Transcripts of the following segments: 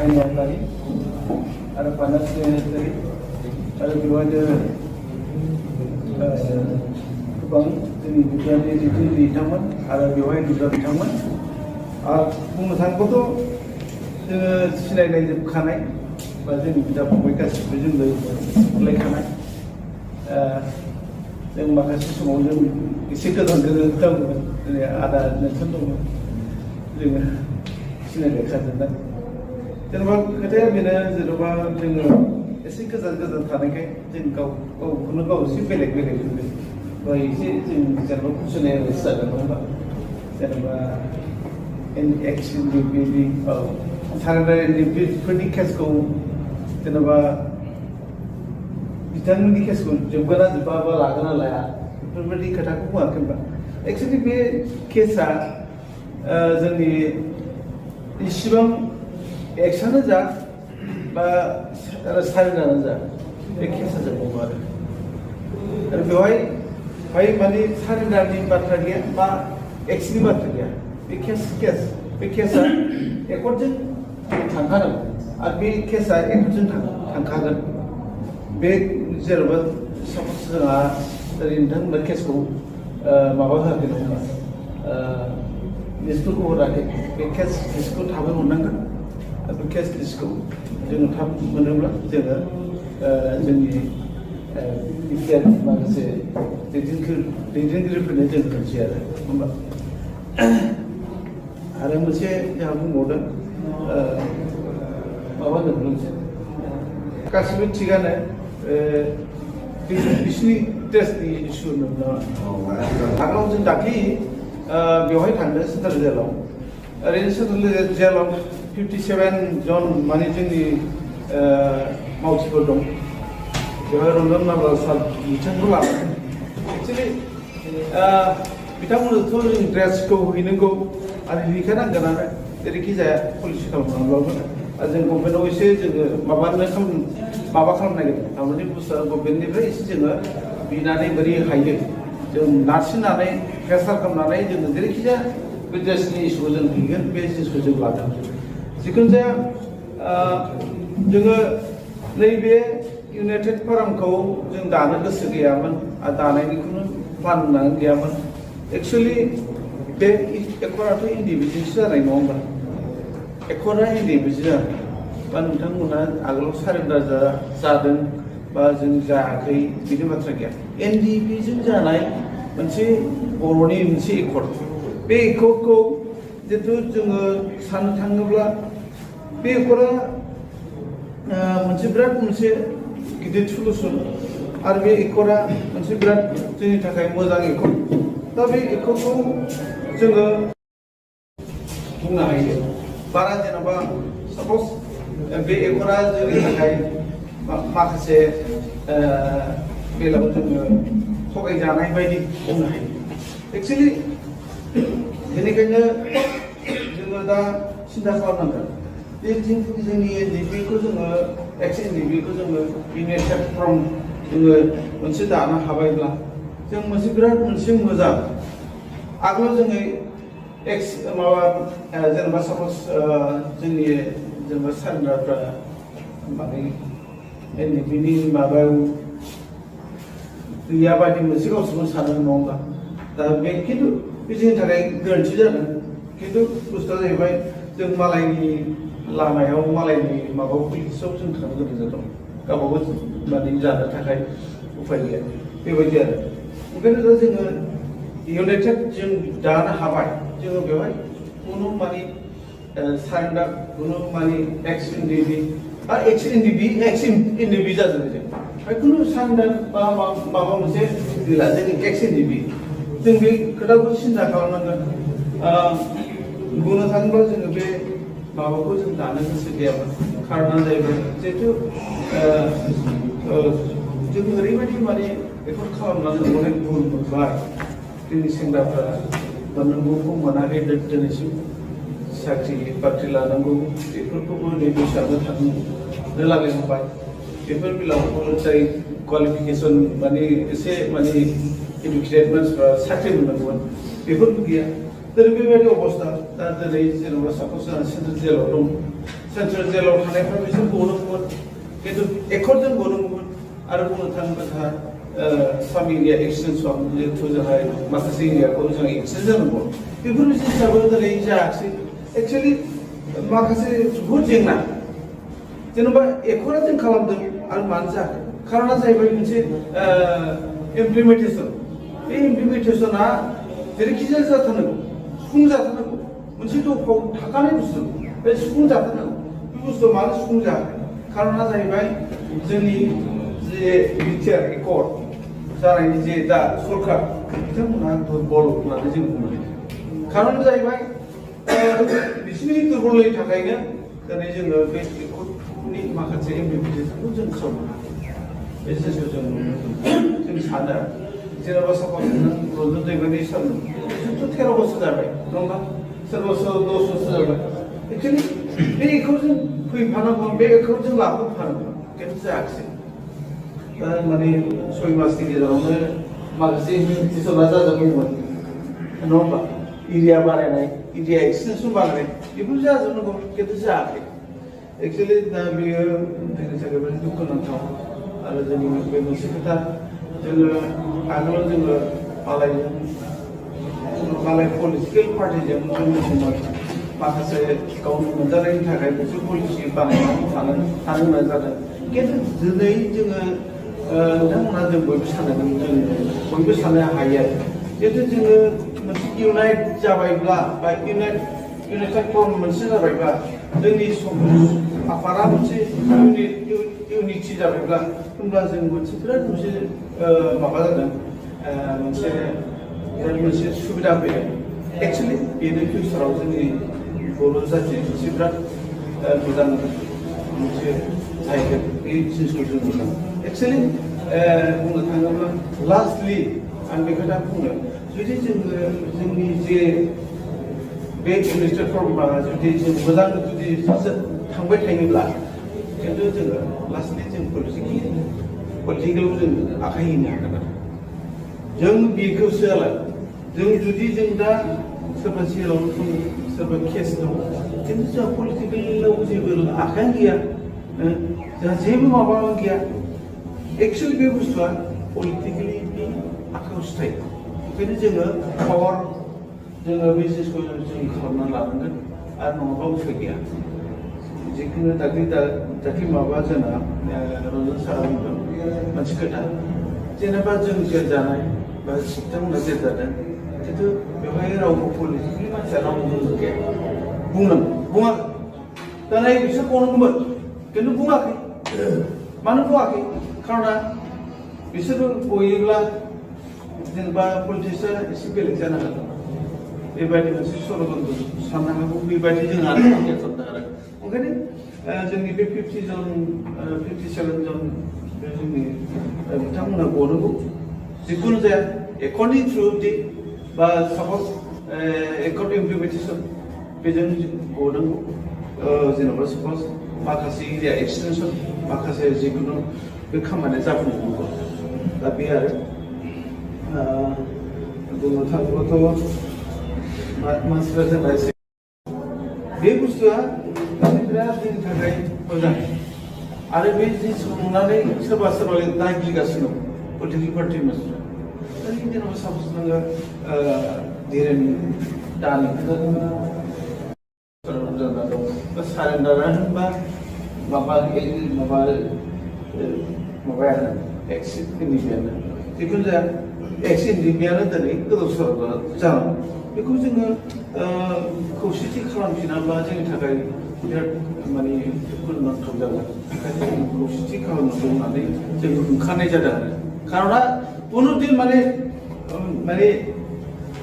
आयेनारि आरो फाइनान्सियेलि आरो बेवहायनो गोबां जोंनि बिगियाननि दैदेनगिरि बिथांमोन आरो बेवहाय दुग्रा बिथांमोन बुंनो थाङोबाथ' जोङो सिनायलायजोबखानाय बा जोंनि बिदा फंबाय गासिबो जों लोगोलायखानाय जों माखासे समाव जों एसे गोजान दंमोन जेरै आदा नेलसन दंमोन जोङो सिनायलायखाजोबनाय जेनेबा खोथाया बेनो जेनेबा जोङो एसे गोजान थानायखाय जों गावखौनो गाव एसे बेलेग मोनो बा एसे जों जेनेबा कुइसनारियास जागोन नङा होमबा जेनेबा एक्सनि सारेन्डारनि बेफोरनि केसखौ जेनेबा बिथांमोननि केसखौ जोबगोन ना जोबा बा लागोन ना लाया बेफोरबायदि खोथाखौ बुङाखै होनबा एक्सुवेलि बे केसा जोंनि इसिबां एक्सआनो जा बा सारेन्डारानो जा बे केसा जोबबावो आरो बेवहाय माने सारेन्डारनि बाथ्रा गैया बा एक्सनि बाथ्रा गैया बे बे केसा एकर्डजों थांखानांगौ आरो बे केसा एकर्डजों थांखागोन बे जेनेबा साप'ज जोंहा ओरै नोंथांमोना केसखौ माबा होआखै नङा होनबा लिस्टफोरखौ हराखै बे केस लिस्टखौ थाबै हरनांगोन आरो बे केस लिस्टखौ जोङो थाब मोनोब्ला जोङो जोंनि बिटिआर माखासे दैदेनगिरिफोरनो जों होनोसै आरो होमबा आरो मोनसे जोंहा बुंबावदों माबा होनदों मोनसे गासिबो थिगानो बिसिनि टेस्टनि इस्यु नङा आगोलाव जों दाख्लि बेवहाय थांदों सेन्ट्रेल जेलाव ओरैनो सेन्ट्रेल जेलाव 57 जन माने जोंनि मावथिफोर दं बेवहाय रन्जन नाम्बार सार बिथांखौ लानानै एक्सुवेलि बिथांमोननोथ' जों ड्रेसखौ हैनांगौ आरो हैखानांगोनानो जेरैखि जाया पलिसि खालामनांगौब्लाबो जों गभर्नमेन्टआव एसे जोङो माबा खालामनो नागिरदों थारमाने बुस्थुआ गभर्नमेन्टनिफ्राय एसे जोङो बिनानै बोरै हायो जों नारसिननानै प्रेसार खालामनानै जोङो जेरैखि जाया बे ड्रेसनि इस्युखौ जों हैगोन बे जिनिसखौ जों लादों जिखुनु जाया जोङो नैबे इउनाइटेड फार्मखौ जों दानो गोसो गैयामोन आरो दानायनिखौनो प्लान गैयामोन एक्सुवेलि बे एकर्डआथ' इन्डिभिजुवेलसो जानाय नङा होमबा एकर्डआ इन्डिभिजुवेल जानाय बा नोंथांमोनहा आगोलाव सारेन्डार जादों बा जों जायाखै बिनि बाथ्रा गैया एनडिपिजों जानाय मोनसे बर'नि मोनसे एकर्ड बे एकर्डखौ जितु जोङो साननो थाङोब्ला बे एकर्डआ मोनसे बिराद मोनसे गिदिर सलुसन आरो बे एकर्डआ मोनसे बिराद जोंनि थाखाय मोजां एकर्ड दा बे एकर्डखौ जोङो बुंनो हायो बारा जेनेबा साप'ज बे एकर्डआ जोंनि थाखाय माखासे बेलायाव जोङो थगायजानाय बायदि बुंनो हायो एक्सुवेलि बेनिखायनो जोङो दा सिन्था खालामनांगोन जे जोंनि एनडिपिखौ जोङो एक्स एनडिपिखौ जोङो इउनाइटेड फार्म जोङो मोनसे दानो हाबायब्ला जों मोनसे बिराद मोनसे मोजां आगोलाव जोङो एक्स माबा जेनेबा साप'ज जोंनि जेनेबा सारेन्डारफ्रा माने एनडिपिनि माबायाव गैया बायदि मोनसे गावसोरखौनो सानो नङा होमबा दा बे खिन्थु बे जोंनि थाखाय गोरोन्थि जादों खिन्थु बुस्थुआ जाहैबाय जों मालायनि लामायाव मालायनि माबायाव पलिटिक्सआव जों थांनो गोनां जादों गावबागाव माने जानो थाखाय उफाय गैया बेबायदि आरो ओंखायनो दा जोङो इउनाइटेड जों दानो हाबाय जोङो बेवहाय खुनु माने सारेन्डार खुनु माने एक्स एनडिपि जाजोबबाय जों ओमफ्राय खुनु सारेन्डार बा माबा मोनसे गैला जोंनि एक्स एनडिपि जों बे खोथाखौ सिन्था खालामनांगोन बुंनो थाङोब्ला जोङो बे माबाखौ जों दानो गोसो गैयामोन खारनानो जाहैबाय जिहेथु जों ओरैबायदि माने बेफोर खालामनानै अनेक भुल मोनबाय जोंनि सेंग्राफ्रा मोननांगौखौ मोनाखै दिनैसिम साख्रि बाख्रि लानांगौ बेफोरखौबो नै बैसोआवनो थांनो लागायहांबाय बेफोर बेलायाव जाय क्वालिफिकेसन माने एसे माने इडुकेटेड मानसिफ्रा साख्रि मोननांगौमोन बेफोरबो गैया दिनै बेबायदि अबस्था दा दिनै जेनेबा साप'ज जोंहा सेन्ट्रेल जेलाव दं सेन्ट्रेल जेलाव थानायफ्रा बिसोर गनांगौमोन खिन्थु एकर्डजों गनांगौमोन आरो बुंनो थाङोब्ला जोंहा साब एरिया एक्सटेनसन जिहेतु जोंहा माखासे एरियाखौ जों एक्सटेन्ड जानांगौ बेफोर जिनिसाबो दिनै जायाखिसै एक्सुवेलि माखासे बहुद जेंना जेनेबा एकर्डआ जों खालामदों आरो मानो जायाखै खारना जाहैबाय मोनसे इमप्लिमेन्टेसन बे इमप्लिमेन्टेसना जेरैखि जाया जाथारनांगौ सुफुंजाथारनांगौ मोनसे दफायाव थाखानाय बुस्थु बे सुफुंजाथारनांगौ बे बुस्थुआ मानो सुफुंजायाखै खारना जाहैबाय जोंनि जे बिटिआर एकर्ड जानायनि जे दा सरकार बिथांमोनहा दुर्बल होननानै जों बुंनो खारना जाहैबाय बिसोरनि दुर्बलनि थाखायनो दिनै जोङो बे एकर्डनि माखासे इमप्लिमेन्टेसनखौ जों खालामनो हायो बे जिनिसखौ जों सानो जेनेबा सापज रन्जन दैमारि सान जोंथ' 13 बोसोर जाबाय नङा होमबा सोरबा 10 बोसोर जाबाय एक्चुवेलि बे एकर्डजों फैफानांगौ बे एकर्डजों लाबोफानांगौ खिन्थु जायाखिसै दा माने 6 मासनि गेजेरावनो माखासे इमप्लिमेन्टेसना जाजोबदोंमोन नङा होमबा एरिया बारायनाय एरिया एक्सटेनसन बारायनाय बेफोर जाजोबनांगौ खिन्थु जायाखै एक्चुवेलि दा बेयो जोंनि थाखाय बिराद दुखुनांथाव आरो जोंनि बे मोनसे खोथा जोङो आगोलाव जोङो मालाय पलिटिकेल पार्टिजों जोंनि समाज माखासे गावनि मोनजानायनि थाखाय मोनसे पलिसि बानायनानै थानो गोनां जादों खिन्थु दिनै जोङो नोंथांमोनहा जों बयबो साननांगोन जों बयबो साननो हायो आरो जिहेतु जोङो मोनसे इउनाइट जाबायब्ला बा इउनाइटेड फर्म मोनसे जाबायब्ला जोंनि आफादा मोनसे इउनिटि जाबायब्ला होमब्ला जों मोनसे बिराद मोनसे माबा जादों मोनसे बिराद मोनसे सुबिदा फैदों एक्सुवेलि बेनो फिउचाराव जोंनि बर' जाथिनि मोनसे बिराद मोजां मोनसे जाहैगोन बे जिनिसखौ जों मोजां एक्सुवेलि बुंनो थाङोब्ला लास्टलि आं बे खोथा बुङो जुदि जोङो जोंनि जे बे इउनाइटेड फर्मआ जुदि जों मोजां जुदि थांबाय थायोब्ला खिन्थु जोङो लास्टलि जों पलिटिकेलाव जों आखाइ होनो हागोन आरो जों बेखौसो आला जों जुदि जों दा सोरबा जेलाव दं सोरबा केस दं खिन्थु जोंहा पलिटिकेलाव जेबो आखायानो गैया जोंहा जेबो माबा गैया एक्सुवेलि बे बुस्थुआ पलिटिकेलि आखायावसो थायो ओंखायनो जोङो पावार जोङो बे जिनिसखौ जों खालामना लानांगोन आरो नङाबा उफाय गैया जिखुनु दाख्लि माबा जोंना रन्जन सारा बुंदों मोनसे खोथा जेनेबा जों जेल जानाय बा बिथांमोना जेल जादों खिन्थु बेवहाय रावबो पलिटिकेलि मानसिया रावबो गैया बुङाखै दाना बिसोर गनांगौमोन खिन्थु बुङाखै मानो बुङाखै खारना बिसोरो गयोब्ला जेनेबा पलिटिक्सआ एसे बेलेग जानो हागौ बेबायदि मोनसे षड़यन्त्र साननो हागौ बेबायदि जोंहा सानदों आरो ओंखायनो जोंनि बे 57 जन बे जोंनि बिथांमोना गनांगौ जिखुनु जाया एकर्डनि थ्रुयै बा सापज एकर्ड इमप्लिमेन्टेसन बेजों गनांगौ जेनेबा सापज माखासे एरिया एक्सटेनसन माखासे जिखुनु बे खामानिया जाफुंनांगौ दा बे आरो बुंनो थाङोब्लाथ' मानसिफ्रा जोंना एसे बे बुस्थुआ बिराद जोंनि थाखाय मोजां आरो बे जिनिसखौ नुनानै सोरबा नायगिगासिनो दं पलिटिकेल पार्टि मानसिफ्रा ओरैनो जेनेबा सापज नोङो धीरेन दानि दं बा सारेन्डारानो होनबा माबायानो एक्स इन्डियानो जिखुनु जाया एक्स इन्डियानो दिनै गोदाव सोराव जानांगौ बेखौ जोङो खौसेथि खालामफिनाब्ला जोंनि थाखाय बिराद माने दुखुनांथाव जागोन ओंखायनो जों खौसेथि खालामनांगौ होननानै जों ओंखारनाय जादों आरो खारना कुनुदिन माने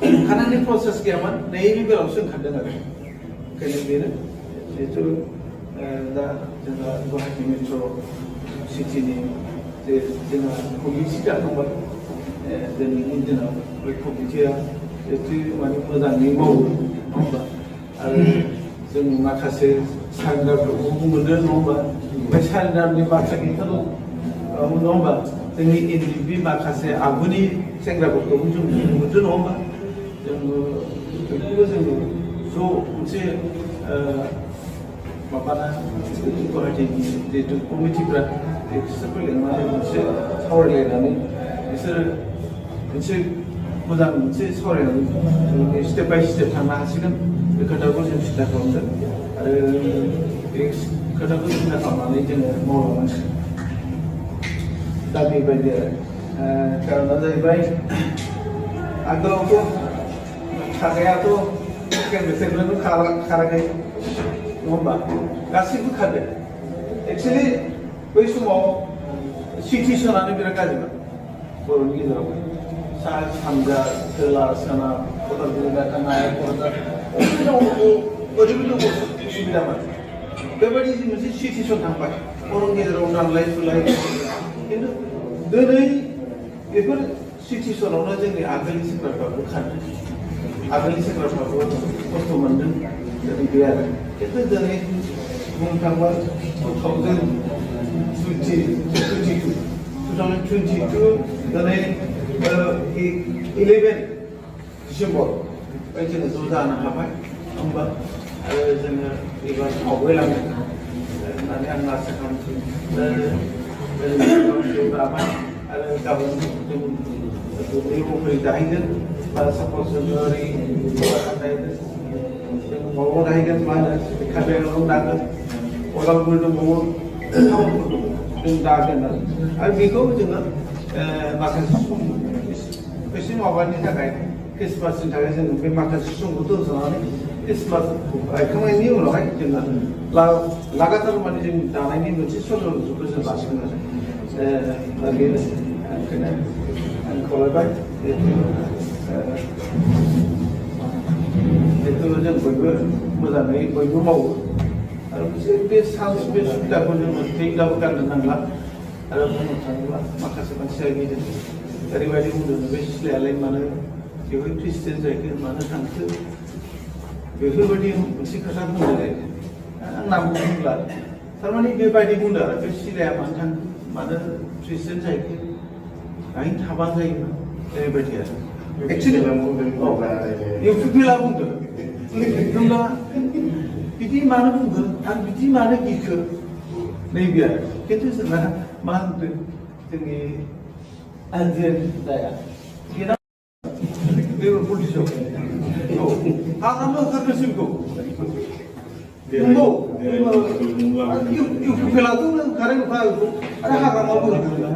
ओंखारनायनि प्रसेस गैयामोन नैबे बेलायावसो ओंखारदों आरो ओंखायनो बेनो जिहेथु दा जोंहा गुवाहाटि मेट्र' सिटिनि जे जोंहा कमिटि जाखांबाय दिनैनि दिनाव बे कमिटिया जिहेतु माने मोजाङै मावो नङा होमबा आरो जों माखासे सारेन्डारफोरखौबो मोनदों नङा होमबा बे सारेन्डारनि बाथ्रा खोथा दं नङा होमबा जोंनि एनडिपि माखासे आगुनि सेंग्राफोरखौबो जों नुनो मोनदों नङा होमबा जोङो बेखौबो जोङो ज' मोनसे माबाना गुवाहाटीनि जिहेतु कमिटिफ्रा बिसोरखौ लिंनानै मोनसे सावरायलायनानै बिसोरो मोनसे मोजां मोनसे सावरायनानै स्टेप बाय स्टेप थांनो हासिगोन बे खोथाखौ जों सिन्था खालामदों आरो बे खोथाखौ सिन्था खालामनानै जोङो मावलांनांसिगोन दा बेबायदि कारना जाहैबाय आगोलावथ' खारनायाथ' सेकेन्ड मेथाइफ्राबो खाराखै नङा होमबा गासैबो खारदों एक्सुवेलि बै समाव सिटुएसनानो बिराद गाज्रिमोन बर'नि गेजेराव सा सानजा खोला सोनाब उदालगुरि गायखांनाय ओरैबायदि उसुबिदामोन बेबायदि मोनसे सिटुएसन थांबाय बर'नि गेजेराव नांलाय सुलाय खिन्थु दिनै बेफोर सिटुएसनावनो जोंनि आगोलनि सेंग्राफ्राबो खारदों आगोलनि सेंग्राफ्राबो खस्थ' मोनदों दिनै बे आरो खिन्थु दिनै बुंनो थाङोबा 2022 दिनै 11 डिसेम्बर बे जोङो ज' जानो हाबाय होमबा आरो जोङो एबार आवगायलांगोन होननानै आं आसा खालामो राबाय आरो गाबोन जों दुब्लि दाहैगोन बा सापज जोङो ओरै जों माबायाव दाहैगोन मा होनो काजोलगावआव दागोन उदालगुरि दंबावो टाउनफोर दङ जों दागोन आरो बेखौ जोङो माखासे सम एसे माबानि थाखाय क्रिसमासनि थाखाय जोङो बे माखासे समखौ दोनथ'नानै क्रिसमास बायखांनायनि उनावहाय जोङो लागातार माने जों दानायनि मोनसे सल्युसनखौ जों लासिगोन आरो दा बेनो ओंखायनो आं खावलायबाय जिहेतु जों बयबो मोजाङै बयबो मावो आरो बे चान्स बे सुबिदाखौ जों मोनफैब्लाबो गारनो नांला आरो बुंनो थाङोब्ला माखासे मानसिया गिदिर ओरैबायदि बुंदों बे सिलायालाय मानो बेवहाय प्रेसिडेन्ट जाहैखो मानो थांखो बेफोरबायदि मोनसे खोथा बुंदों जाहैदों आं नाम बुंब्ला थारमाने बेबायदि बुंदों आरो बे सिलाया मानो थांखो मानो प्रेसिडेन्ट जाहैखो गायनो थाबानो जायोमोन ओरैबायदि आरो एक्सुवेलि इउपिपिएलआ बुंदों होमब्ला बिदि मानो बुंदों आरो बिदि मानो गिखो नैबे आरो खिन्थु जोंना मा होनदों जोंनि आनजेन दाया बेबो पलिटिक्सआव औ हाग्रामा ओंखारगासिनो नंगौ इउपिपिएलआथ' ओंखारो आरो हाग्रामाबो ओंखारो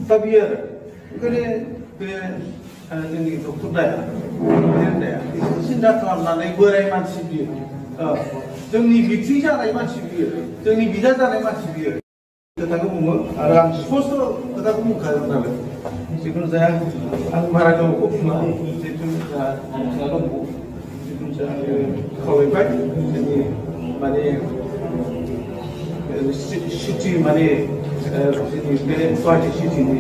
दा बियो आरो ओंखायनो बे जोंनि डक्टर दाया सिन्था खालामनानै बोराय मानसि बियो जोंनि बिक्रि जानाय मानसि बियो जोंनि बिदा जानाय मानसि बियो खोथाखौ बुङो आरो आं स्पस्ट खोथाखौ बुंखादों नालाय जिखुनु जाया आं बारा गोबावखौ बुङा जिहेतु जोंहा दंबावो जिखुनु जाया खावलायबाय जोंनि माने सिटि माने जोंनि बे गुवाहाटि सिटिनि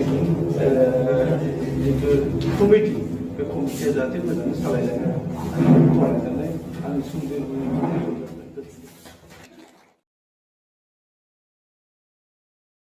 जितु कमिटि बे कमिटिया जाहाथे मोजाङै सालायलाङो आंनि सुंद'यै